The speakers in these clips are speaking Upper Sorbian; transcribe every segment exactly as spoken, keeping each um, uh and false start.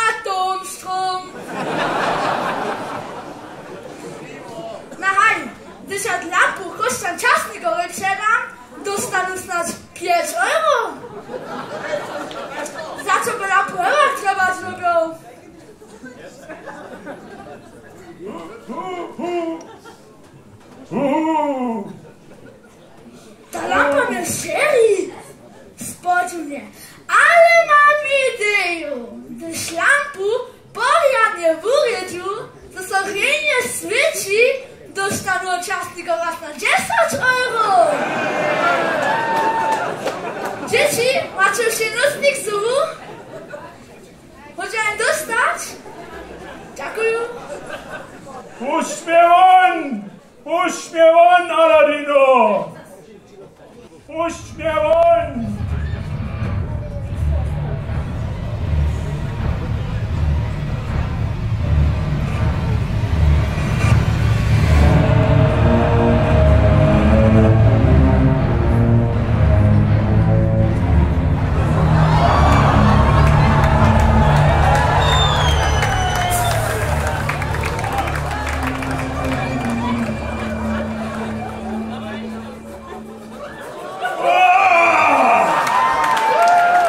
Atomstrom. Na haj, hdyž ja lampu Chróšćan Časnikowej předam, dóstanu snadź pjeć euro. Za co by lampu hewak trjebać dyrbjał? Ta lampa mje wšěri. Spodźu mje. Ale mam ideju. Hdyž lampu porjadnje wurjedźu, zo so rjenje swěći, dóstanu wot Časnikowa snadź dźesać euro. Dźěći, maće wšě nósnik znowu? Móža jen dóstać? Dźakuju. Pušć mje won! Pušć mje won, Aladino! Pušć mje won!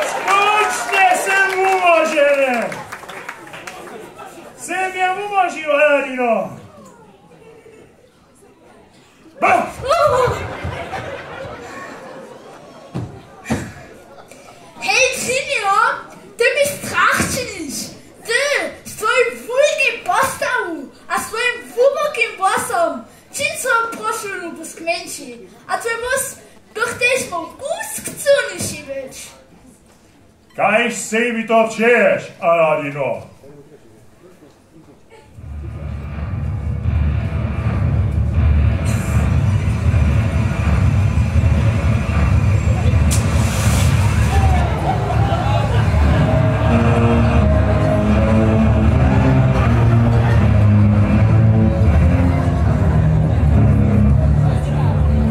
Skónčnje sym wumoženy! Sym je wumožił, Aladino! Hej, dźinjo, ty mi strach činiš. Ty z twojim wulkim postawu a z twojim hłubokim włosom. Čiń so prošu, lubusk mjeńši, a twój włos bych tež móhł kusk cyłniši być. Kaž sebi to přeješ, Aladino?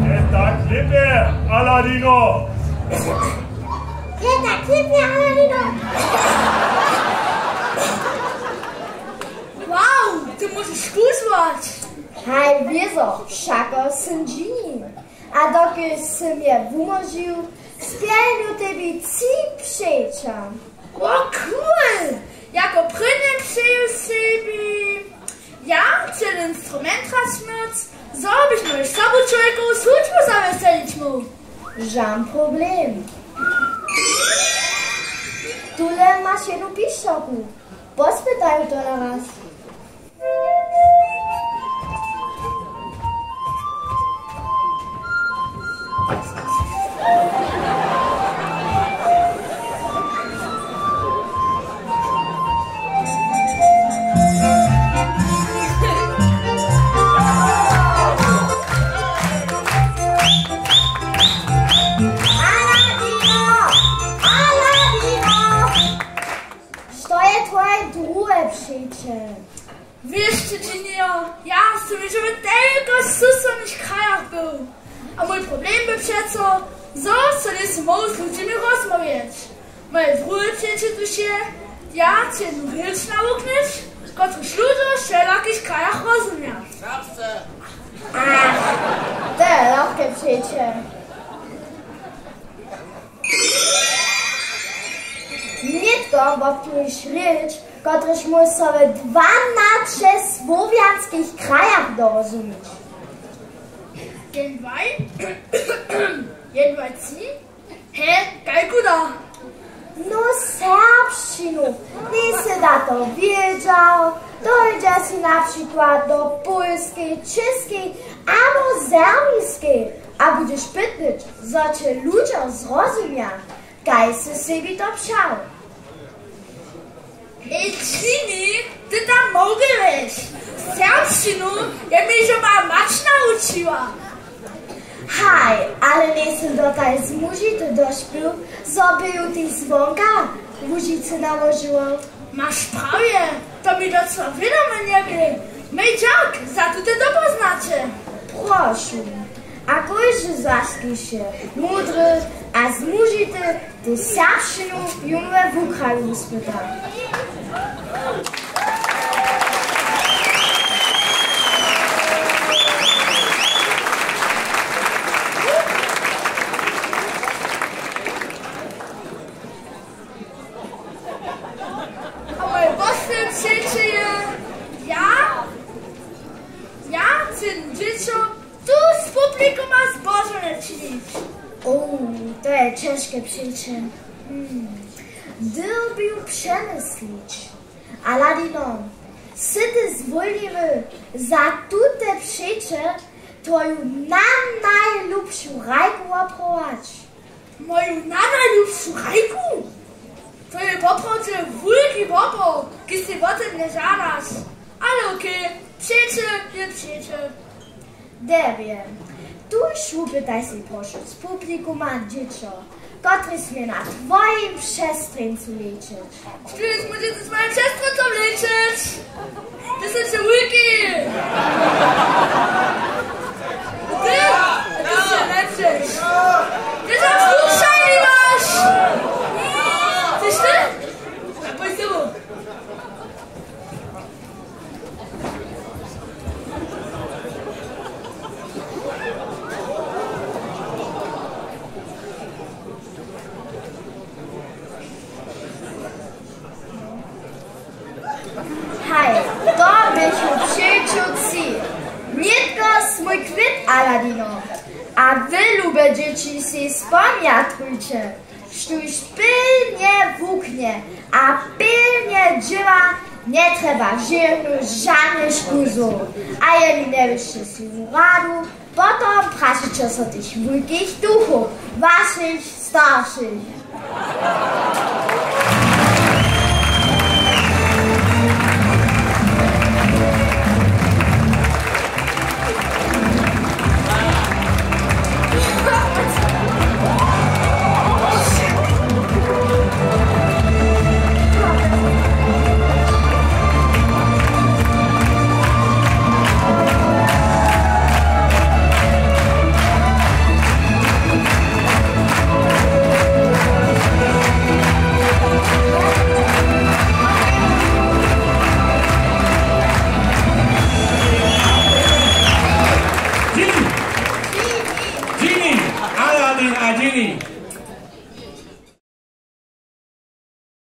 Je tak lěpje, Aladino! Je tak lěpje, Aladino! Wow, ty móžeš kuzłać! Haj, wězo, wšako sym dźini. A dokelž sym je wumožił, spjelnju tebi tři přeća. Wo, cool! Jako prěnje přeju sebi, ja chcę instrument hrać móc, zo bych mój sobu čłowjekowu słužbu zawjeselić móhł. Žan problem. Tule maš jednu pišćerku. Pospytaj ju to naraz. Aladino! Aladino! Što je twoje druhe přeće? Wěš ty, dźinjo, ja sym hižo w telko susodnych krajach był. A mój problem by přeco, zo so njejsym móhł z ludźimi rozmołwjeć. Moje druhe přeće tuž je, ja chcu jednu rěč nawuknyć, kotruž ludźo w wšelakich krajach rozumja. Ach, to je lachke přeće. Nětko wobknuješ rěč, kotruž móhł so w dwanaće słowjanskich krajach dorozumić. Jedwaj, jedwaj tři, he, kalkuda. No, serbšćinu, njejsy da to wědźał, dóńdźeš na přikład do Pólskej, Čěskej abo Serbskej a budźeš pytnyć, zo će ludźo zrozumja. Kaž sy sebi to přał? Ej, Čini, ty tam mołkuješ. Serbšćinu je mi hižo moja mać nawučiła. Haj, ale njejsym dotal z Łužicy došpěł, zo by ju tež zwonka Łužicy nałožiło. Maš prawje, to mi docyła wědomje njebě. Mej dźak za tute dopoznaće. Prošu. A kóždy zaskliše, mudry a z Łužicy, ty serbšćinu jón we wukraju spyta. Ćežke přeće. Hmm. Dyrbił přemyslić. Aladino, sy ty zwólniły za tute přeće twoju nanajlubšu hrajku woprować? Moju nanajlubšu hrajku? To je woprawdźe wulki wopor, kiž ty wo tym mnje žadaš. Ale okej, přeće je přeće. Derje, tuž wupytaj sej prošu z publikuma dźěćo, kotrež smě na twojim přestrjeńcu lećeć. Štóž móžeš z mojim přestrjeńcom lećeć? Ty sy će wulki! Ty? A ty sy lećeš! Ty tam slušaj, maš! Chceš ty? Pojď s tebou. Haj, to běchu přećo tři. Nětko smój kwět, Aladino. A wy, lube dźěći, sej spomjatrujće, štóž pilnje wuknje a pilnje dźěła, njetrjeba wšědnu žanych kuzow. A jeli njewěsće sej radu, potom prašeće so tych wulkich duchow, wašich staršich.